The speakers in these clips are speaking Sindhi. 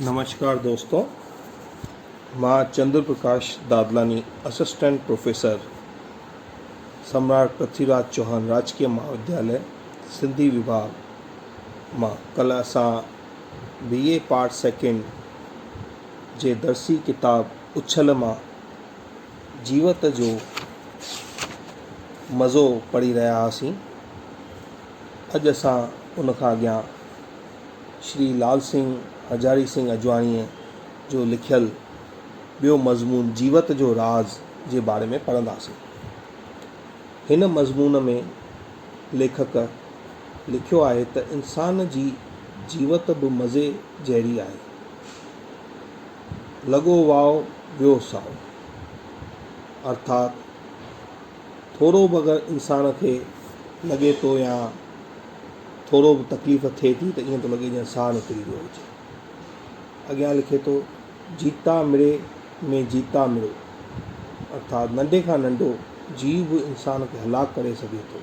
نمشڪار دوستو مان چندر پرڪاش دادلاني اسسٽنٽ پروفيسر سمراٽ پرٿوي راج چوهان راجڪيه مهاودياليه سنڌي وڀاڳ مان ڪلهه اسان بي اي پارٽ سيڪنڊ جي درسي ڪتاب اڇل مان جيوت جو مزو پڙهي رهيا هئاسين اڄ اسان ان کان اڳيان شري لال سنگهه هزاري سنگهه اجواڻيء جو لکيل ٻيو مضمون جيوت جو راز جي باري ۾ پڙهنداسين. هن مضمون ۾ ليکڪ لکيو آهي ته انسان جي جيوت به مزي جهڙي آهي. لڳو واء ويو ساء. ارٿات ٿورو به اگر انسان کي لڳي ٿو يا ٿورو به تڪليف ٿئي ٿي ته ائين ٿو لڳي ڄڻ ساهه نڪري ويو هجي. اڳيان لکي ٿو، جيتا مڙي ۾ جيتا مڙو ارٿات ننڍي کان ننڍو جيو به انسان کي هلاڪ ڪري سگهي ٿو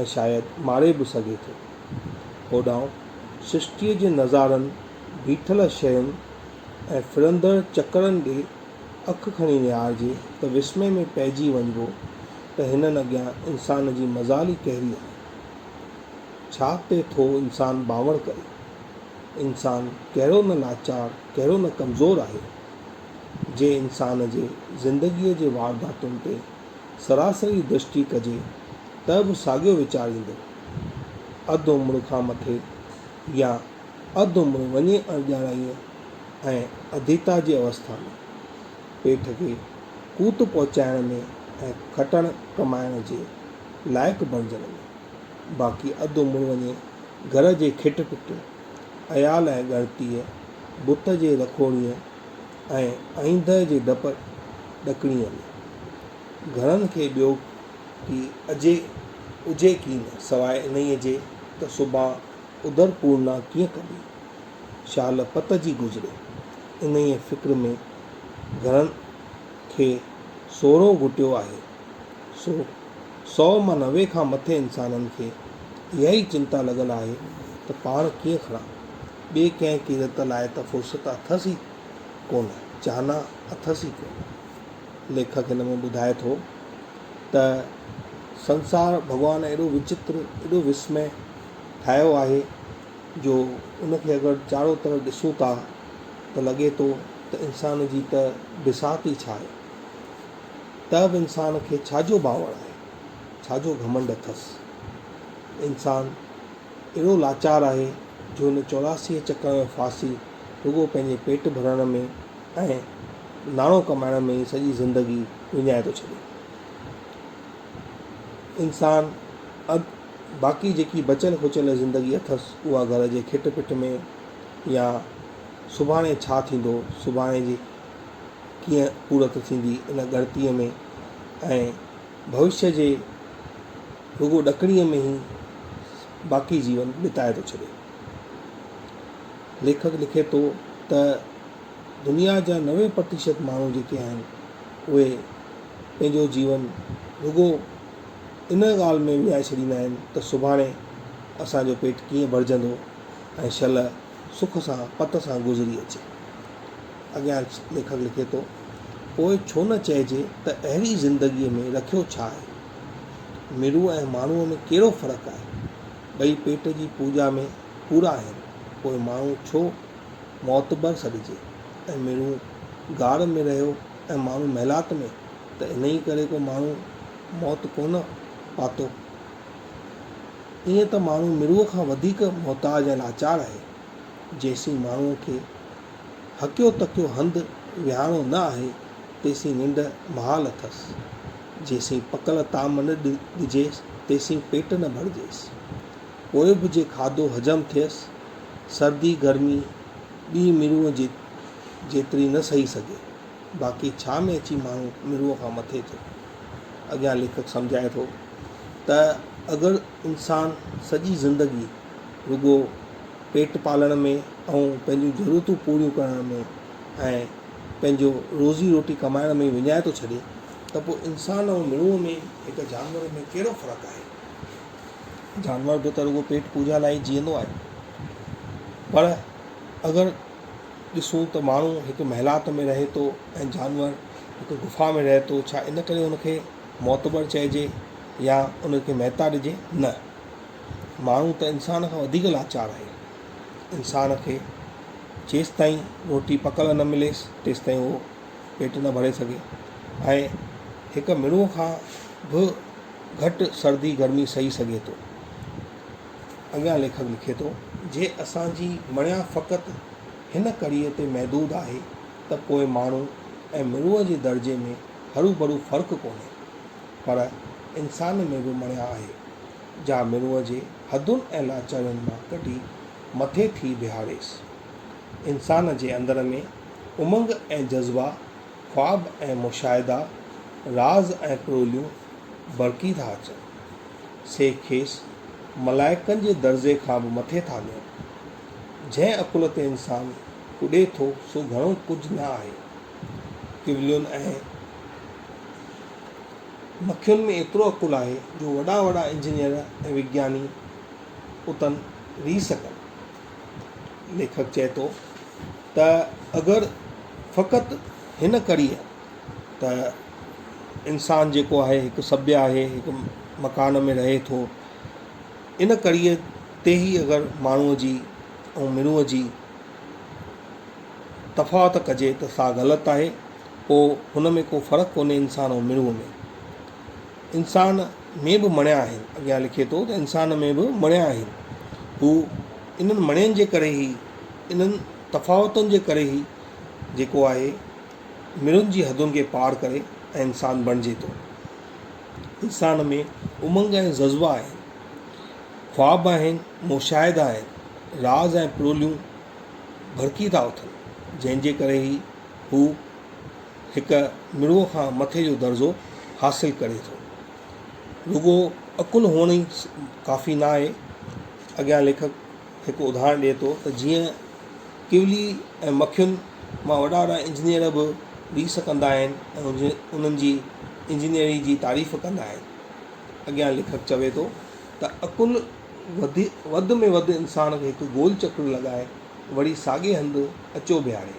۽ شايد ماري به سگهي ٿو. هوڏانهن سرشٽيء جي نظارن، بيٺل شين ۽ ڦرندڙ چڪرن ڏي اک کڻي نهارجي ته وسمي ۾ پئجي وڃبو ته هنن اڳيان انسان جي مجال ئي ڪهڙي آهي؟ ڇا تي ٿو انسان باوڙ ڪري؟ انسان ڪهڙو نه لاچار، ڪهڙو نه ڪمزور آهي، جي انسان جي زندگيء جي وارداتن تي سراسري درشٽي ڪجي ته به ساڳيو ويچار ايندو. اڌ عمر کان مٿي يا اڌ عمر وڃي اڻڄاڻائيء ۽ اڌيتا جي اوسٿا ۾، پيٽ کي قوت پهچائڻ ۾ ۽ کٽڻ ڪمائڻ جي لائق بڻجڻ ۾، باقي اڌ عمر وڃي گهر جي کٽ پٽ، عيال ۽ ڳڻتيء، بت جي رکوڙيء ۽ آئينده جي ڊپ ڏڪڻيء ۾. گهڻن کي ٻيو ڪي اجهي اجهي ڪين، سواء انهيء جي ته سڀان ادر پورنا ڪيئن ڪبي؟ شال پت جي گذري. انهيء فڪر ۾ گهڻن کي سورو گهٽيو آهي. سو سئو مان 90 کان مٿي انسانن کي اها ئي چنتا لڳل آهي ته پاڻ ڪيئن کڻان. ٻي ڪنهن ڪيرت لاء ته فرصت اٿس ئي ڪونه، چاهنا اٿس ئي ڪونه. ليکڪ هن ۾ ٻڌائي ٿو ته سنسار ڀڳوان ايڏو وچتر، ايڏو وسمي ٺاهيو آهي جو ان کي اگر چارو طرف ڏسون ٿا ته لڳي ٿو ته انسان جي ته بساط ئي ڇا آهي؟ ته به انسان کي ڇا جو باوڙ آهي؟ ڇا جو گهمنڊ اٿس؟ انسان اهڙو لاچار آهي جو هن چوراسيء چڪر ۾ ڦاسي رڳو پنهنجي پيٽ ڀرڻ ۾ ۽ ناڻو ڪمائڻ ۾ ئي سڄي زندگي وڃائي ٿو ڇڏي. انسان اڌ باقي جيڪي بچيل کچيل زندگي اٿس اها گهر جي کٽ پٽ ۾ يا سڀاڻي ڇا ٿيندو، سڀاڻي جي ڪيئن پورت ٿيندي ان ڳڻتيء ۾ ۽ ڀوشيه جي رڳو ڏڪڻيء ۾ ئي باقي جيون بتائي ٿو ڇڏي. ليکڪ لکي ٿو ته دنيا جا 90% ماڻهو جيڪي آهن اهي پنهنجو جيون رڳو ان ڳالهه ۾ وڃائي ڇڏيندا آهن ته سڀاڻي اسان جو پيٽ ڪيئن ڀرجندو ۽ شل سک سان پت سان گذري اچي. اڳيان ليکڪ لکي ٿو، پوء ڇو نه چئجي ته اهڙي زندگيء ۾ رکيو ڇا آهي؟ مرو ۽ ماڻهوء ۾ ڪهڙو فرق آهي؟ ٻئي پيٽ جي پوڄا ۾ پورا آهن، پوء ماڻهو ڇو معتبر سڏجي ۽ مرو غار ۾ رهيو ۽ ماڻهو محلات ۾، ته انهيء ڪري ڪو ماڻهو موت ڪونه پاتو. ائين ته ماڻهو مرونء کان وڌيڪ محتاج ۽ لاچار آهي. جيسين ماڻهوء کي هڪيو تڪيو هنڌ ويهاڻو نه آهي، تيسين ننڊ محال اٿس. جيسين پڪل طعام نه ڏجيس، تيسين پيٽ نه ڀرجيس. پوء به جي کاڌو هضم ٿئيس، سردي گرمي ٻي مرونء جيتري نه سهي سگهي. باقي ڇا ۾ اچي ماڻهو مرونء کان مٿي ٿيو؟ اڳيان ليکڪ سمجهائي ٿو ته اگر انسان سڄي زندگي رڳو پيٽ پالڻ ۾ ۽ پنهنجون ضرورتون پوريون ڪرڻ ۾ ۽ پنهنجو روزي روٽي ڪمائڻ ۾ وڃائي ٿو ڇڏي ته پوء انسان ۽ مرونء ۾ هڪ جانور ۾ ڪهڙو فرق آهي؟ جانور به ته رڳو پيٽ پوڄا لاء ئي جيئندو آهي. پر اگر ڏسون ته ماڻهو هڪ محلات ۾ رهي ٿو ۽ جانور هڪ گفا ۾ رهي ٿو ڇا ان ڪري ان کي معتبر چئجي يا ان کي مهتا ڏجي؟ نه. ماڻهو ته انسان کان وڌيڪ لاچار آهي. انسان کي جيستائين روٽي پڪل نه مليس تيستائين اهو پيٽ نه ڀري سگهي ۽ هڪ مرون کان به گهٽ سردي گرمي سهي سگهي ٿو. اڳيان ليکڪ لکي ٿو. جي اسان جي مڻيا فقط هن ڪڙيء تي محدود آهي ته پوء ماڻهو ۽ مرونء جي درجي ۾ هروڀرو فرق ڪونهي. پر انسان ۾ به مڻيا آهي، جا مرونء جي حدن ۽ لاچارين مان ڪڍي مٿي ٿي بيهاريس. انسان جي اندر ۾ امنگ ۽ جذبا، خواب ۽ مشاهدا، راز ۽ پروليون ڀڙڪي ٿا اچن. سي کيس ملائڪن جي درجي کان به مٿي ٿا نين. جنهن عقل تي انسان ڪڏي ٿو سو گهڻو ڪجهه نه آهي. ڪولين ۽ مکين ۾ ايترو عقل آهي جو وڏا وڏا انجنيئر ۽ وگياني اتن ريس ڪن. ليکڪ چئي ٿو ته اگر فقط هن ڪڙيء ته انسان جيڪو آهي هڪ سڀيه آهي هڪ مڪان ۾ رهي ٿو ان ڪڙيء تي ئي اگر ماڻهوء جي ۽ مرونء جي تفاوت ڪجي ته سا غلط آهي پوء هن ۾ ڪو فرق ڪونهي انسان ۽ مرونء ۾ انسان ۾ به مڻيا آهن اڳيان لکي ٿو ته انسان ۾ به مڻيا آهن هو انهن مڻين جي ڪري ئي انهن تفاوتن جي ڪري ئي جيڪو آهي مرن جي حدن کي پار ڪري ۽ انسان بڻجي ٿو. انسان ۾ امنگ ۽ جذبا آهن، خواب آهن، مشاهدا آهن، راز ۽ پروليون ڀڙڪي ٿا اٿن، جنهن جي ڪري ئي هو هڪ مڙوء کان مٿي جو درجو حاصل ڪري ٿو. رڳو عقل هئڻ ئي ڪافي نه آهي. اڳيان ليکڪ هڪ اداهرڻ ڏئي ٿو ته جيئن ڪولي ۽ مکين مان وڏا وڏا انجنيئر به ريس ڪندا آهن ۽ انهن جي انجنيئري جي تعريف ڪندا آهن. اڳيان ليکڪ چوي ٿو ته عقل وڌ وڌ ۾ وڌ انسان کي هڪ گول چڪر لڳائي وري ساڳئي هنڌ اچيو بيهاري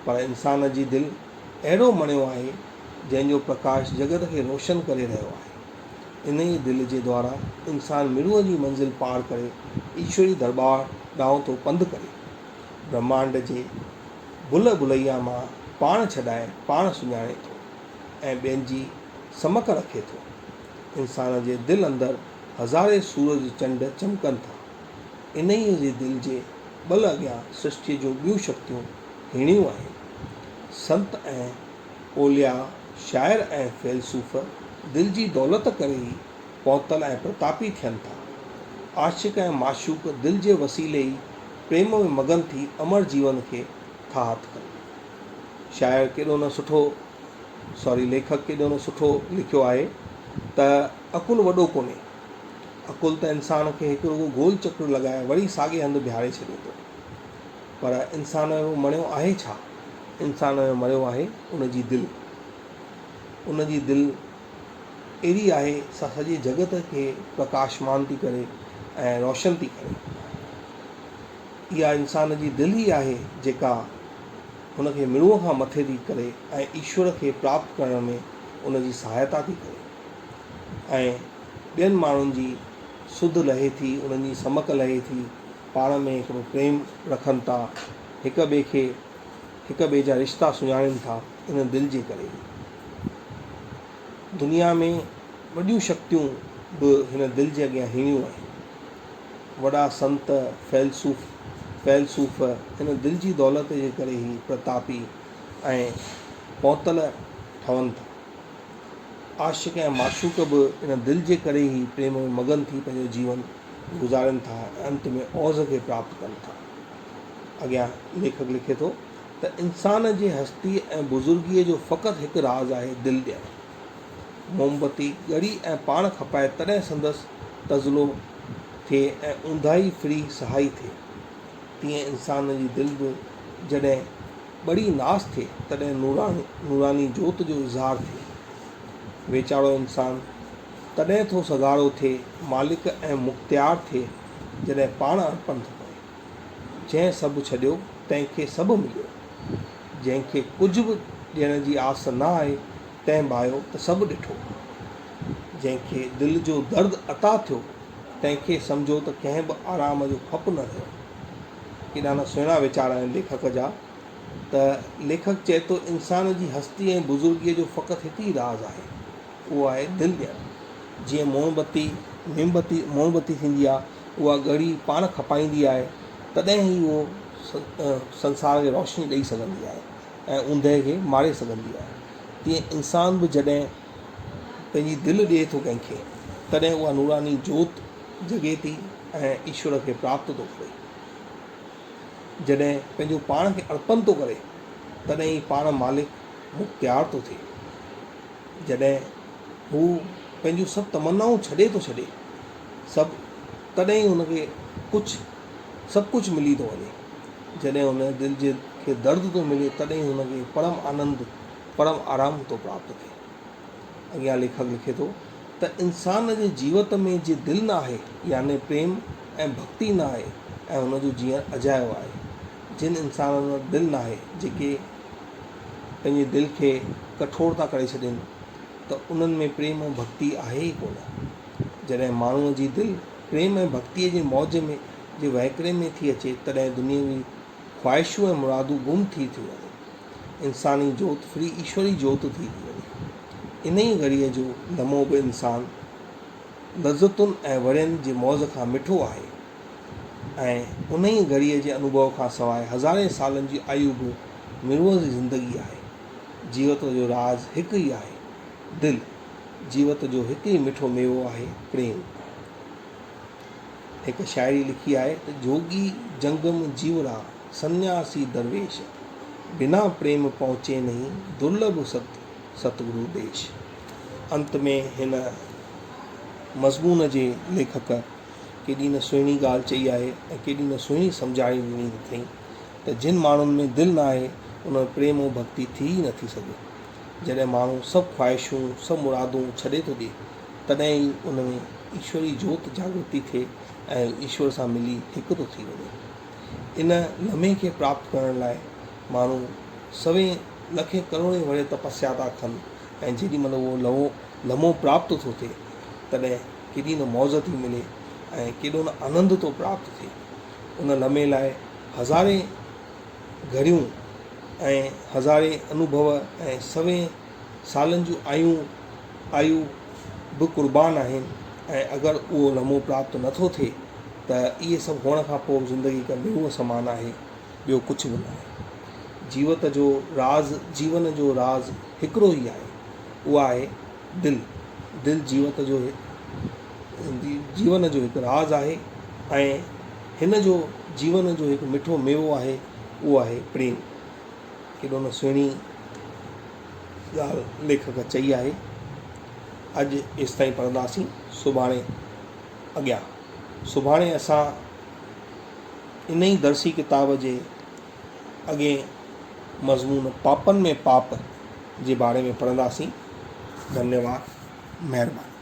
پر انسان جي دل اهڙو مڻيو آهي جنهن جو پرڪاش جڳت کي روشن ڪري رهيو آهي. انهيء دل جي دوارا انسان مرونء جي منزل پار ڪري ايشوري درٻار ڏانهن ٿو پنڌ ڪري. برهمانڊ جي ڀل ڀلئيا مان پاڻ ڇڏائي پاڻ سڃاڻي ٿو ۽ ٻين جي سمڪ رکي ٿو. انسان جي دل اندر هزارين سورج چنڊ چمڪن ٿا. انهيء جي دل جي ٻل اڳيان سرشٽيء جون ٻيون شڪتيون هيڻيون آهن. سنت ۽ اولياء، شاعر ۽ فيلسوف دل جي دولت ڪري ئي پهتل ۽ پرتاپي ٿين ٿا. عاشق ۽ معشوق دل جي وسيلي ئي پريم ۾ مگن ٿي امر جيون کي ٿا هٿ ڪن. شاعر ڪيڏو نه سٺو سوري ليکڪ ڪيڏو نه سٺو لکيو آهي ته عقل وڏو ڪونهي. عقل ته انسان کي هڪ رڳو گول چڪر لڳائي وري ساڳئي هنڌ بيهاري ڇڏي ٿو. پر انسان جو مڻيو آهي ڇا؟ انسان جو مڻيو آهي ان جي دل. ان جي دل اهڙي آهي سا سڄي جڳت کي پرڪاشمان ٿي ڪري ۽ روشن ٿي ڪري. اها انسان جي دل ئي آهي جيڪا هن کي مرونء کان مٿي ٿي ڪري ۽ ايشور کي پراپت ڪرڻ ۾ ان جي سهائتا ٿي ڪري ۽ ٻين ماڻهن جي سڌ لهي ٿي، انهن جي سمڪ لهي ٿي. پاڻ ۾ هڪڙو پريم رکن ٿا، هڪ ٻئي کي هڪ ٻئي جا رشتا سڃاڻين ٿا ان دل جي ڪري ئي. دنيا ۾ وڏيون شڪتيون به هن دل جي اڳيان هيڻيون آهن. وڏا سنت، فيلسوف، فيلسوف هن دل جي دولت جي ڪري ئي پرتاپي ۽ پهتل ٺهن ٿا. عاشق ۽ معشوق به ان دل جي ڪري ئي پريم ۾ مگن ٿي پنهنجو جيون گذارين ٿا ۽ انت ۾ اوز کي پراپت ڪن ٿا. اڳيان ليکڪ لکي ٿو ته انسان جي هستيء ۽ بزرگيء جو فقط هڪ راز آهي دل ڏيڻ. موم بتي ڳڙي ۽ پاڻ کپائي تڏهن سندس تزلو ٿئي ۽ اونداهي ڦري سهائي ٿئي. تيئن انسان جي دل به جڏهن ٻري ناس ٿئي تڏهن نوراني جوت جو اظهار ٿئي. ويچارو انسان تڏهن ٿو سگهارو ٿئي، مالڪ ۽ مختيار ٿئي جڏهن پاڻ ارپڻ ٿو ڪري. جنهن سڀ ڇڏيو تنهن کي سڀ مليو. جنهن کي ڪجهه به ڏيڻ جي آس نه آهي، تنهن ڀانيو ته سڀ ڏٺو. جنهن کي دل جو درد عطا ٿيو، تنهن کي سمجهو ته ڪنهن به آرام جو کپ نه رهيو. ڪيڏا نه سهڻا ويچار آهن ليکڪ جا ته ليکڪ چئي ٿو انسان جي هستي ۽ بزرگيء جو فقط هڪ ئي راز آهي، اهو آهي دل ڏيڻ. جيئن موڻ بتي، ميم بتي، موڻ بتي ٿيندي آهي، اها ڳڙي پاڻ کپائيندي آهي، تڏهن ئي اهو سنسار کي روشني ڏئي سگهندي آهي ۽ اوندهه کي ماري سگهندي آهي. تيئن انسان به جڏهن پنهنجي دل ڏئي ٿو ڪنهن کي، تڏهن اها نوراني جوت جڳي ٿي ۽ ايشور کي پراپت ٿو ڪري. جڏهن پنهنجو پاڻ کي ارپن ٿو ڪري، تڏهن ئي پاڻ مالڪ مختيار ٿو ٿئي. جڏهن هو پنهنجون سڀ تمنائون ڇڏي ٿو ڇڏي سڀ تڏهن ئي هن کي ڪجهه سڀ ڪجهه ملي ٿو وڃي. جڏهن هن دل جي کي درد ٿو ملي تڏهن ئي هن کي پرم آنند پرم آرام ٿو پراپت ٿئي. اڳيان ليکڪ لکي ٿو ته انسان جي جيوت ۾ جي دل نه آهي يعني پريم ۽ ڀڳتي نه آهي ۽ هن جو جيئڻ اجايو آهي. جن انسانن وٽ دل ناهي جيڪي پنهنجي دل کي ڪٺور ٿا ڪري ڇڏين ته انهن ۾ پريم ۽ ڀڳتي آهي ئي ڪونه. جڏهن ماڻهوء جي دل پريم ۽ ڀڳتيء جي موج ۾ جي وهڪري ۾ ٿي اچي تڏهن دنيوي خواهشون ۽ مرادون گم ٿي ٿيون وڃن. انساني جوت ڦري ايشوري جوت ٿي ٿي وڃي. انهيء گهڙيء جو لمحو به انسان لذتن ۽ ورين جي موج کان مٺو آهي ۽ انهيء گهڙيء جي انوڀو کان سواء هزارين سالن جي آيو به مروء جي زندگي آهي. جيوت جو راز هڪ ئي آهي، دل. جيوت جو هڪ ئي مٺو ميوو آهي، پريم. هڪ شاعري لکي آهي ته جوڳي جنگم جيورا، سنياسي درويش، بنا پريم پهچي نهين، درلڀ ست ستگرو ديش. انت ۾ هن مضمون جي ليکڪ ڪيڏي نه سهڻي ڳالهه چئي آهي ۽ ڪيڏي نه سهڻي سمجهاڻي ڏني اٿئين ته جن ماڻهن ۾ دل نه آهي ان ۾ پريم ۽ ڀڳتي ٿي ئي نٿي سگهي. جڏهن ماڻهو سڀ خواهشون، سڀ مرادون ڇڏي ٿو ڏئي تڏهن ئي ان ۾ ايشوري جوت جاڳرتي ٿئي ۽ ايشور سان ملي هڪ ٿو ٿي وڃي. ان لمحي کي پراپت ڪرڻ لاء ماڻهو سوين لکين ڪروڙين ورهيه تپسيا ٿا ڪن ۽ جيڏي مهل اهو لمحو لمحو پراپت ٿو ٿئي تڏهن ڪيڏي نه موج ٿي ملي ۽ ڪيڏو نه آنند ٿو پراپت ٿئي. ان لمحي لاء هزارين گهڙيون ۽ هزارين انوڀو ۽ سوين سالن جون آيون آيو به قربان آهن ۽ اگر اهو لمحو پراپت نٿو ٿئي ته اهي سڀ هئڻ کان پوء به زندگي هڪ ميوه سمان آهي ٻيو ڪجهه به ناهي. جيوت جو راز جيون جو راز هڪڙو ئي آهي اهو آهي دل. دل جيوت جو جيون جو هڪ راز آهي ۽ هن جو جيون جو هڪ مٺو ميوو آهي اهو آهي پريم. ڪيڏو نه سهڻي ڳالهه ليکڪ چئي آهي. اڄ ايستائين پڙهنداسين سڀاڻي اڳيان. سڀاڻي اسان انهي درسي ڪتاب جي اڳئين مضمون پاپن ۾ پاپ جي باري ۾ پڙهنداسين. ڌنيواد. مهرباني.